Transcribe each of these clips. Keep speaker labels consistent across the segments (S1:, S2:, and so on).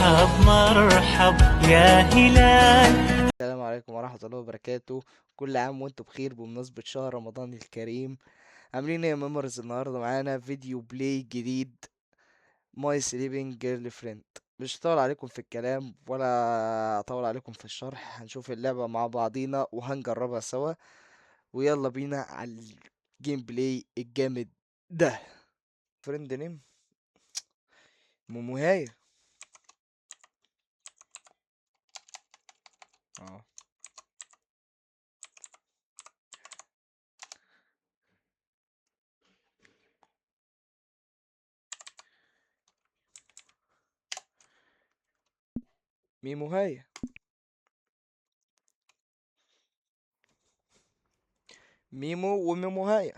S1: مرحب مرحب يا هلال.
S2: السلام عليكم ورحمة الله وبركاته. كل عام وانتم بخير بمناسبة شهر رمضان الكريم. عاملين ايه يا ميمرز؟ النهاردة معانا فيديو play جديد، My Sleeping Girlfriend. مش هطول عليكم في الكلام ولا اطول عليكم في الشرح، هنشوف اللعبة مع بعضينا وهنجربها سوا، ويلا بينا على ال gameplay الجامد ده. friend name موموهاية. ميموهاية، ميمو وميموهاية.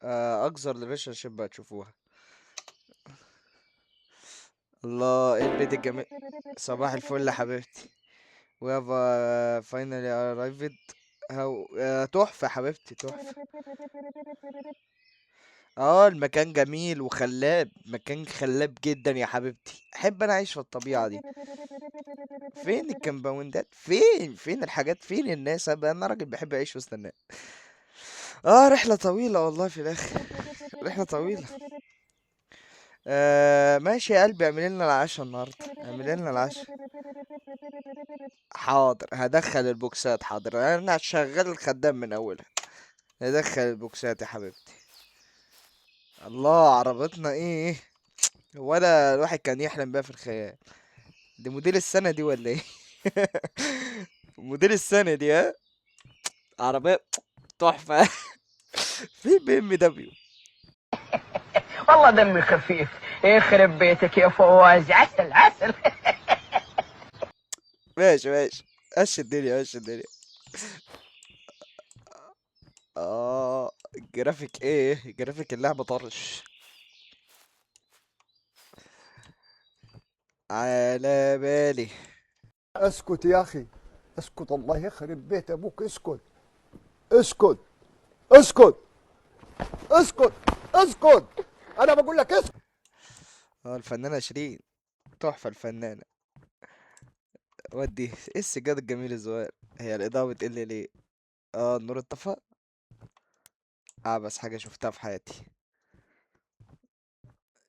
S2: اكثر relationship هتشوفوها. الله، ايه البيت الجميل. صباح الفل يا حبيبتي. We have finally arrived. How تحفة حبيبتي، تحفة. المكان جميل وخلاب، مكان خلاب جدا يا حبيبتي. احب انا اعيش في الطبيعة دي. فين الكمباوندات؟ فين الحاجات؟ فين الناس؟ انا راجل بحب اعيش وسط الناس. رحلة طويلة والله في الاخر، رحلة طويلة. ماشي يا قلبي، اعملي لنا العشاء النهاردة، اعملي لنا العشاء. حاضر، هدخل البوكسات. حاضر، انا شغال الخدام من اولها. هدخل البوكسات يا حبيبتي. الله، عربتنا ايه؟ ولا الواحد كان يحلم بيها في الخيال. دي موديل السنة دي ولا ايه؟ موديل السنة دي، ها؟ عربية تحفة. في بي ام دبليو.
S3: والله دمي خفيف، يخرب بيتك يا فواز، عسل عسل.
S2: ماشي ماشي، مشي الدنيا مشي الدنيا. الجرافيك ايه؟ جرافيك اللعبة طرش. على بالي.
S4: اسكت يا اخي، اسكت، الله يخرب بيت ابوك، اسكت اسكت اسكت اسكت اسكت، انا بقول لك اسكت.
S2: الفنانة شيرين تحفة، الفنانة. ودي ايه السجاد الجميل الصغير؟ هي الإضاءة بتقل ليه؟ النور اتطفى. بس حاجة شفتها في حياتي.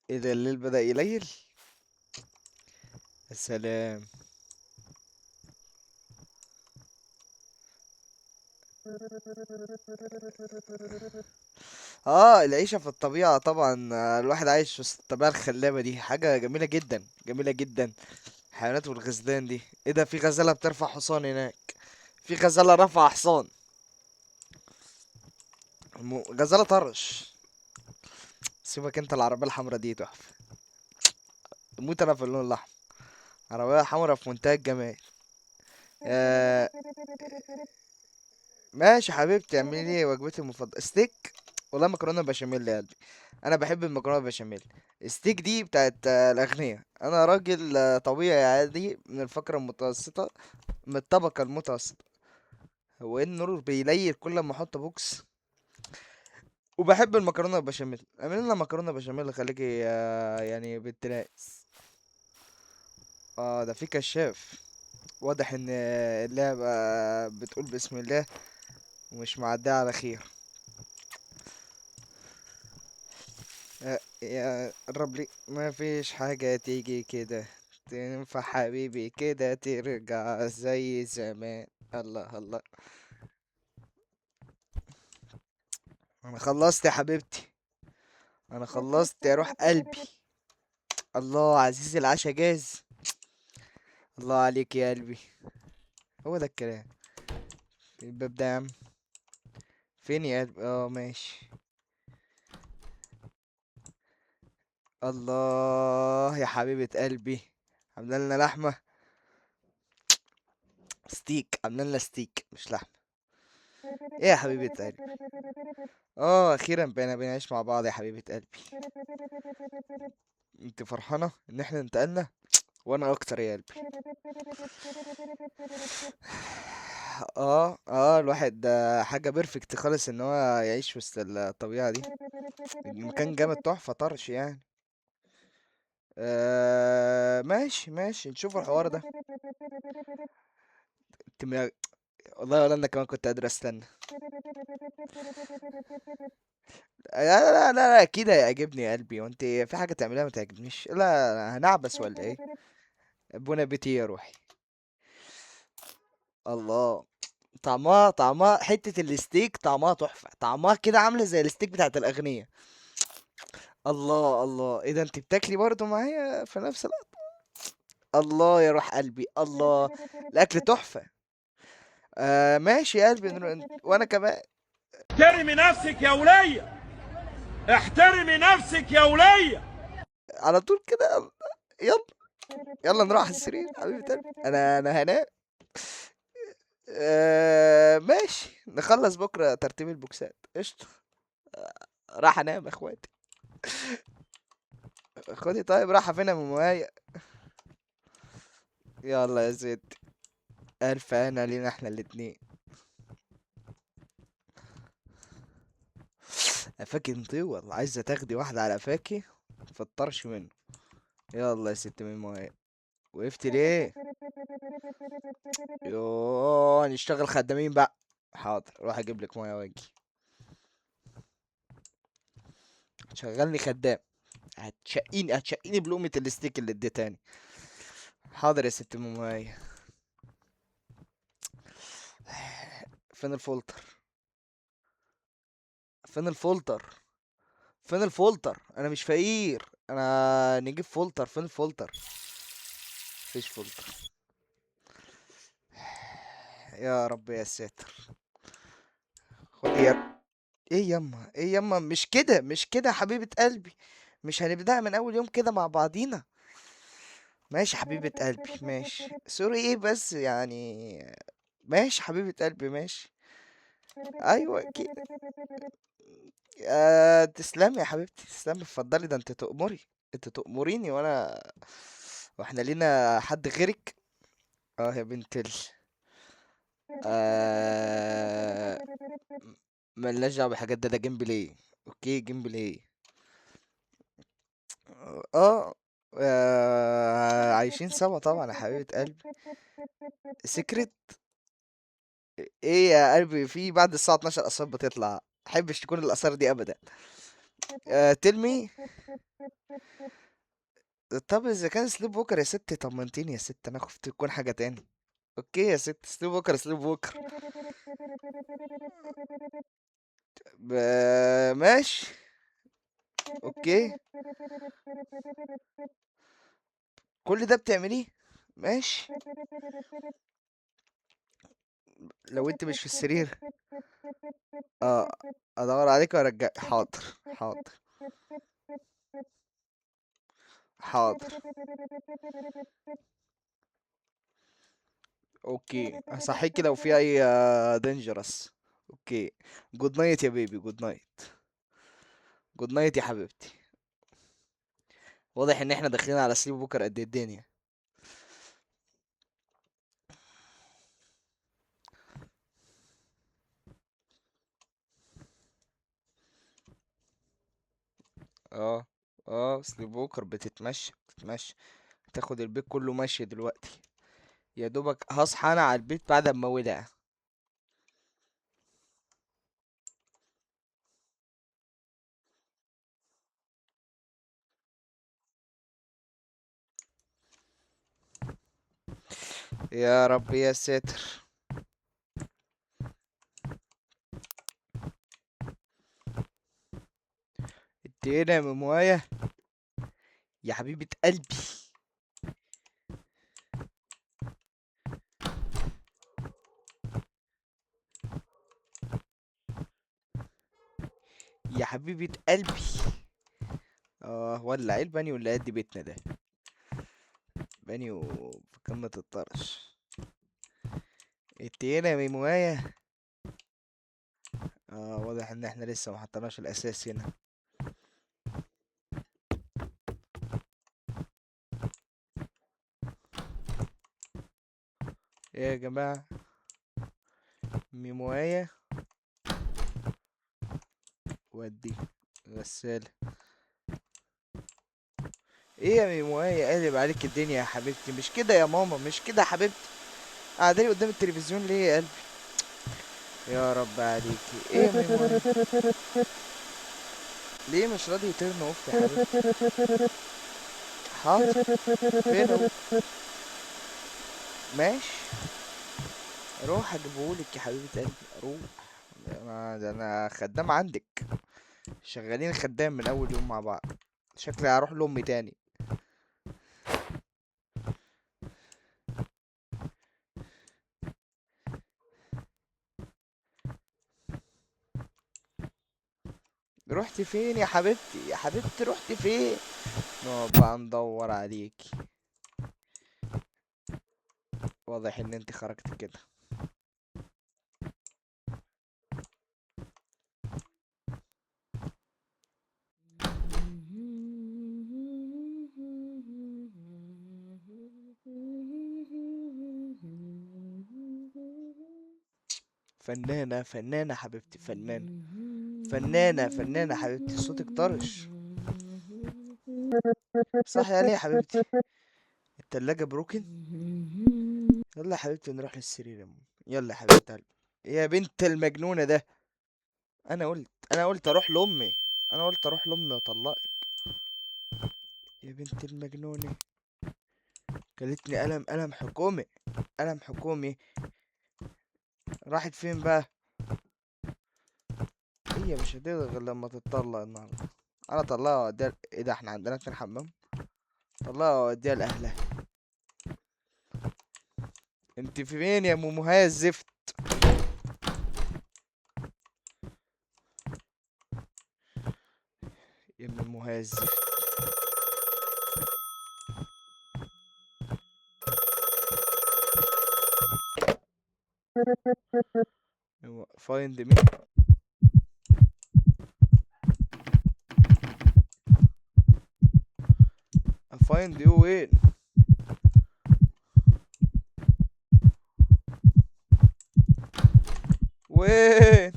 S2: ايه ده، الليل بدأ يليل؟ يا سلام. العيشة في الطبيعة طبعا. الواحد عايش في الطبيعة الخلابة دي، حاجة جميلة جدا، جميلة جدا. الحيوانات والغزلان دي. ايه ده، في غزالة بترفع حصان هناك. في غزالة رفع حصان. غزالة طرش. سيبك انت، العربية الحمرا دي تحفة. موت انا في اللون الاحمر. عربية حمرا في منتهى الجمال. ماشي حبيبتي، اعملي لي وجبتي المفضلة ستيك. والله مكرونة بشاميل يا قلبي، انا بحب المكرونة بشاميل. ستيك دي بتاعت الاغنياء. انا راجل طبيعي عادي من الفقرة المتوسطة، من الطبقة المتوسطة. هو ايه النور بيليل كل ما احط بوكس؟ وبحب المكرونة بشاميل. اعملي لنا مكرونة بشاميل، خليكي بنت ناس. ده في كشاف. واضح ان اللعبة بتقول بسم الله ومش معدية على خير. يا قرب لي، ما فيش حاجة تيجي كده تنفع حبيبي كده ترجع زي زمان. الله الله، انا خلصت يا حبيبتي، انا خلصت يا روح قلبي. الله، عزيزي العشاء جاهز. الله عليك يا قلبي، هو ده الكلام. الباب ده يا عم فين يا قلبي؟ ماشي. الله يا حبيبة قلبي، عاملة لنا لحمة ستيك، عاملة لنا ستيك مش لحمة. ايه يا حبيبة قلبي؟ اخيرا بقينا بنعيش مع بعض يا حبيبة قلبي. انت فرحانة ان احنا انتقلنا؟ وانا اكتر يا قلبي. الواحد ده حاجة بيرفكت خالص ان هو يعيش وسط الطبيعة دي. المكان جامد تحفة طرش. ماشي ماشي، نشوف الحوار ده. انت والله ولا انا كمان كنت قادر استنى. لا لا لا لا، اكيد هيعجبني يا قلبي. وانت في حاجة تعمليها ما تعجبنيش؟ لا هنعبس ولا ايه؟ bon appétit يا روحي. الله، طعمها حتة الستيك، طعمها تحفة، طعمها كده عامله زي الستيك بتاعت الاغنياء. الله الله، ايه ده انت بتاكلي برضو معايا في نفس الوقت؟ الله يا روح قلبي، الله الاكل تحفة. ماشي يا قلبي، وانا كمان.
S5: احترمي نفسك يا وليه، احترمي نفسك يا وليه.
S2: على طول كده. يلا يلا نروح على السرير حبيبه قلبي، انا هنام. ماشي، نخلص بكره ترتيب البوكسات. قشطه، راح انام يا اخواتي. خدي طيب، راحة فين يا مايا؟ يلا يا ست، الف هنا لينا احنا الاتنين. قفاكي مطول، عايزه تاخدي واحدة على قفاكي فطرش منه. يلا يا ست مايا، وقفتي ليه؟ يوه نشتغل خدامين بقى. حاضر، اروح اجيب لك مية واجي. شغلني خدام، هتشقيني بلقمة الستيك اللي اديتاني. حاضر يا ست مايا. فين الفولتر؟ فين الفولتر؟ فين الفولتر؟ انا مش فقير، انا نجيب فولتر. فين الفولتر؟ مفيش فولتر. يا رب يا ساتر. خد يا ايه يما، ايه يما، مش كده مش كده يا حبيبة قلبي، مش هنبدأ من اول يوم كده مع بعضينا. ماشي حبيبة قلبي ماشي، sorry ايه بس يعني، ماشي حبيبة قلبي ماشي. ايوه كده. تسلمي يا حبيبتي، تسلمي، اتفضلي. ده انت تؤمري، انت تؤمريني، واحنا لينا حد غيرك؟ يا بنت ال آه ملناش دعوه بالحاجات ده، ده gameplay. okay gameplay. عايشين سوا طبعا يا حبيبه قلبي. secret ايه يا قلبي؟ في بعد الساعة 12 اثار بتطلع، احبش تكون الاثار دي ابدا. tell me. طب اذا كان sleepwalker يا ستي طمنتيني يا ست، انا خفت تكون حاجة تاني. okay يا ست، sleepwalker sleepwalker. ماشي okay. كل ده بتعمليه؟ ماشي. لو انت مش في السرير ادور عليك وارجعك. حاضر حاضر حاضر. okay هصحيكي لو في اي dangerous. okay good night يا baby، good night، good night يا حبيبتي. واضح ان احنا داخلين على sleepwalker قد الدنيا. Sleepwalker بتتمشى، بتتمشى، تاخد البيت كله ماشي دلوقتي. يا دوبك هصحى انا على البيت بعد ما ولع. يا رب يا ساتر. انت هنا يا مموايا يا حبيبة قلبي. يا حبيبة قلبي. ولع ايه البانيو اللي قد بيتنا ده؟ بانيو في قمة الطرش. انت هنا يا ميموايا. واضح ان احنا لسه ما حطيناش الاساس هنا. ايه يا جماعة؟ ميموايا ودي غسالة. ايه يا ميموايه، قالب عليك الدنيا يا حبيبتي. مش كده يا ماما، مش كده يا حبيبتي. قاعدة لي قدام التلفزيون ليه يا قلبي؟ يا رب عليكي. ايه يا ميموايه، ليه مش راضي turn off يا حبيبتي؟ حاضر، فين هو؟ ماشي، روح اجيبهولك يا حبيبة قلبي، روح. ده انا خدام عندك، شغالين خدام من اول يوم مع بعض. شكلي هروح لامي تاني. رحت فين يا حبيبتي؟ يا حبيبتي رحت فين؟ نقعد بقى ندور عليكي. واضح ان انت خرجت كده. فنانة فنانة حبيبتي، فنانة فنانة فنانة حبيبتي، صوتك طرش. صح يا ليه يا حبيبتي؟ التلاجة broken. يلا يا حبيبتي نروح للسرير يا ماما. يلا يا حبيبتي قلبي. يا بنت المجنونة ده، انا قلت اروح لامي، انا قلت اروح لامي واطلقك يا بنت المجنونة. كلتني قلم، قلم حكومي، قلم حكومي. راحت فين بقى؟ هي مش هتقدر غير لما تتطلق النهارده. انا طلقها واديها. ايه ده، احنا عندنا 2 حمام؟ طلقها واديها لاهلها. انت في فين يا موموهاية الزفت؟ يا موموهاية الزفت. Find me. Find you وين؟ وين؟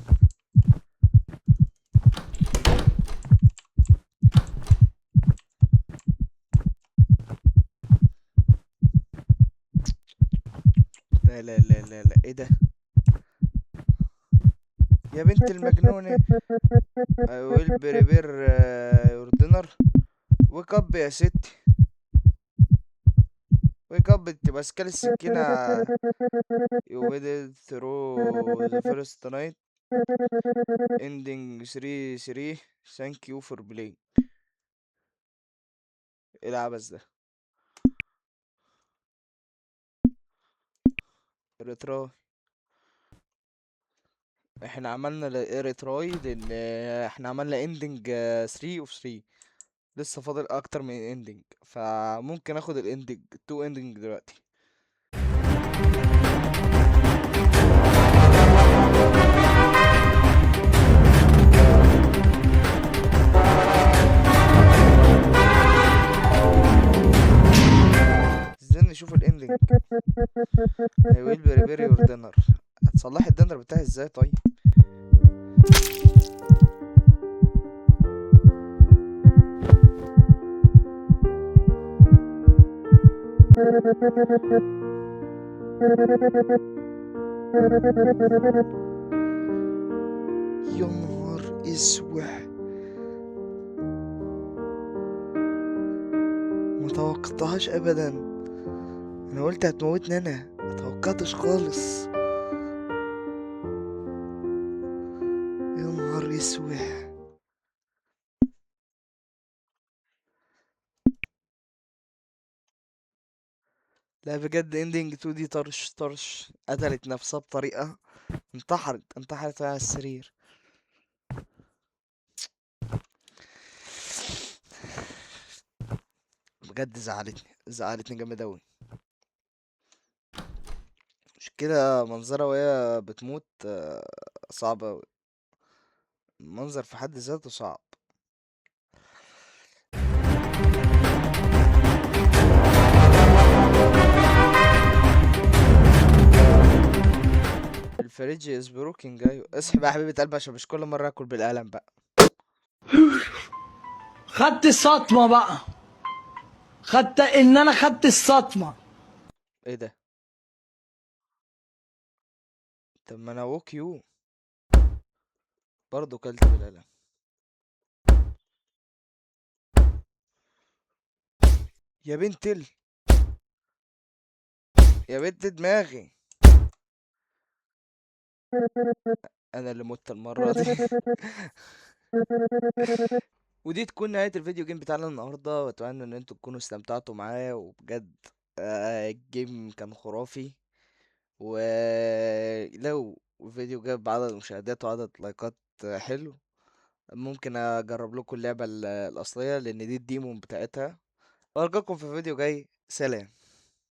S2: لا لا لا لا لا، ايه ده يا بنت المجنونة؟ I will prepare your dinner. Wake up يا ستي، wake up. انت ماسكة السكينة. You waited through the first night ending 3-3. Thank you for playing. ايه العبث ده؟ retry. احنا عملنا retry لان احنا عملنا ending 3 of 3، لسه فاضل اكتر من ending، فممكن اخد ال ending 2 ending دلوقتي. استنى نشوف ال ending. I will prepare your dinner. هتصلحي ال dinner بتاعي ازاي طيب؟ يا نهار اسوح، ما توقعتهاش ابدا. انا قلت هتموتني انا، ما توقعتش خالص. يا نهار اسوح. لا بجد ending 2 دي طرش طرش. قتلت نفسها بطريقة، انتحرت على السرير. بجد زعلتني، زعلتني جامد اوي. مش كده منظرها وهي بتموت، صعب اوي. المنظر في حد ذاته صعب. ال fridge is broken. ايوه اصحي بقى يا حبيبه قلبي، عشان مش كل مره اكل بالقلم بقى.
S6: خدت الصدمة بقى، خدت ان انا خدت الصدمة.
S2: ايه ده؟ طب ما انا walk you برضه كلت بالقلم. يا بنت ال، يا بنت دماغي، انا اللي مت المرة دي. ودي تكون نهاية ال video game بتاعنا النهاردة، واتمنى ان انتوا تكونوا استمتعتوا معايا، وبجد ال game كان خرافي. ولو الفيديو جاب عدد مشاهدات وعدد لايكات حلو، ممكن اجرب لكم اللعبة الأصلية، لان دي ال demo بتاعتها. وألقاكم في فيديو جاي. سلام.